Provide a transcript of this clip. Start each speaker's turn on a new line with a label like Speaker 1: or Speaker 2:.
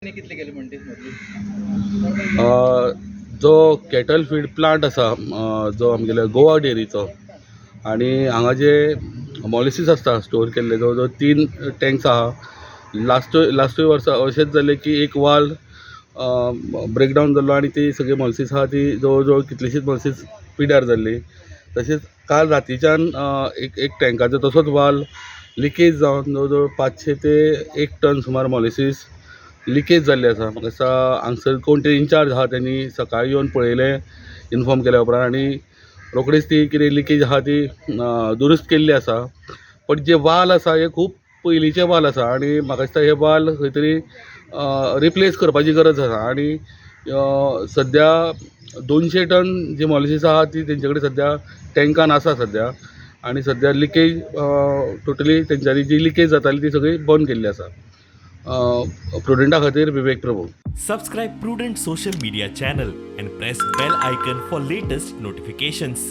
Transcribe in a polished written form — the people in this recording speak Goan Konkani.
Speaker 1: तपासणी कितली केली म्हणटी मदली?
Speaker 2: जो कॅटल फीड प्लांट आसा, जो आमगेलो गोवा डेअरीचो आनी हांगा जे मॉलिसीस आसता स्टोर केल्ले, जवळ जवळ तीन टँक्स आहा. लास्टूय वर्सा अशेंच जालें की एक वाल ब्रेकडावन जाल्लो आनी ती सगळी मॉलिसीस आहा ती जवळ जवळ कितलीशीच मॉलिसीस पिड्यार जाल्ली. तशेंच काल रातीच्यान एक एक टँकाचो तसोच वाल लिकेज जावन जवळ जवळ 500 ते 1 टन सुमार मॉलिसीस लिकेज जाल्ली आसा. म्हाका दिसता हांगसर कोण तरी इनचार्ज आहा, तेणी सकाळीं येवन पळयलें इनफॉर्म केल्या उपरांत आनी रोखडीच ती कितें लिकेज आहा ती दुरुस्त केल्ली आसा. पण जे वाल आसा हे खूब पयलींचे वाल आसा आनी म्हाका दिसता हे वाल खंय तरी रिप्लेस करपाची गरज आसा. आनी सद्या 200 टन जी मॉलिसीस आहा ती तेंचे कडेन सद्या टँकान आसा सद्या आनी सद्या लिकेज टोटली तेंच्यांनी जी लिकेज जाताली ती सगळी बंद केल्ली आसा. प्रुडंटा खातीर विवेक Prabhu.
Speaker 3: Subscribe Prudent social media channel and press bell icon for latest notifications.